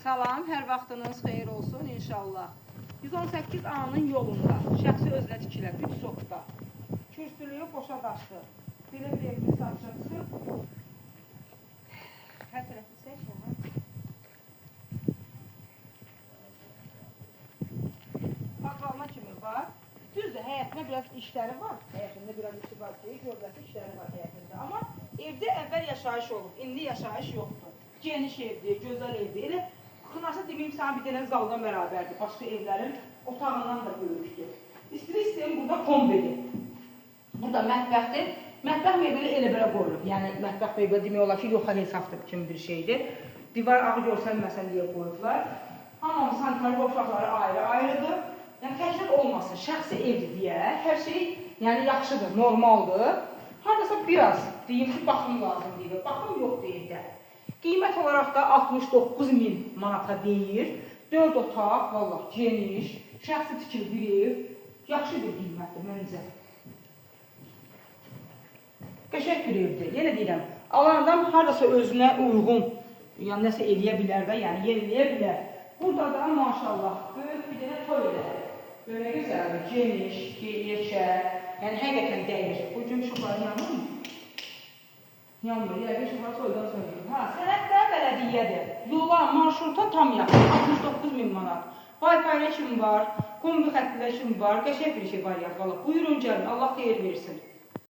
Salam, hər vaxtınız xeyir olsun inşallah. 118 A-nın yolunda, şəxsi özünə tikilən 3 sotda. Kürsülüyü qoşa daşlı. Belə bir evimiz satışa çıxıb. Hər tərəfi çək, hə? Bağlanma kimi var. Düzdür, həyətində biraz işləri var. Həyətində biraz işi var ki, gövdəsi işləri var həyətində. Amma evdə əvvəl yaşayış olub, indi yaşayış yoxdur. Geniş evdir, gözəl evdir. Elə xınası deməyim sənə bir dənə zaldan bərabərdir. Başqa evlərin otağından da böyükdür. İstilik sistemi burada kombidir. Burada mətbəxdir. Mətbəx mebeli elə belə qoyulub. Yəni mətbəx mebeli demək olar ki, yoxa hesabdır kimi bir şeydir. Divar ağı görsənməsin deyə qoyublar. Hamam sanitar qovşaqları ayrı-ayrıdır. Yəni təkrar olmasın, şəxsi evdir deyə hər şey yəni yaxşıdır, normaldır. Hardasa biraz deyim ki, baxım lazım deyil. Baxım yoxdur evdə. Qiymət olaraq da 69 min manata deyir. 4 otaq, vallah geniş, şəxsi tikili bir ev. Yaxşı bir qiymətdir məncə. Qəşəng bir evdir. Yenə deyirəm, alan adam hardasa özünə uyğun, yəni nəsə eləyə bilər də, yəni yeniləyə bilər. Burada da maşallah böyük bir dənə toilet. Belə gözəldir, geniş, yekə, yəni həqiqətən dəyir. Bu gün işıqları yanmır mı? Yanmır, yəqin işıqları soyudan söndürür. Ha, sənəd də bələdiyyədir. Yola, marşruta tam yaxın, 69 min manat. Wi-Fi kimi var, kombi xəttində kimi var, qəşəng bir şey var ya, valla. Buyurun gəlin, Allah xeyir versin.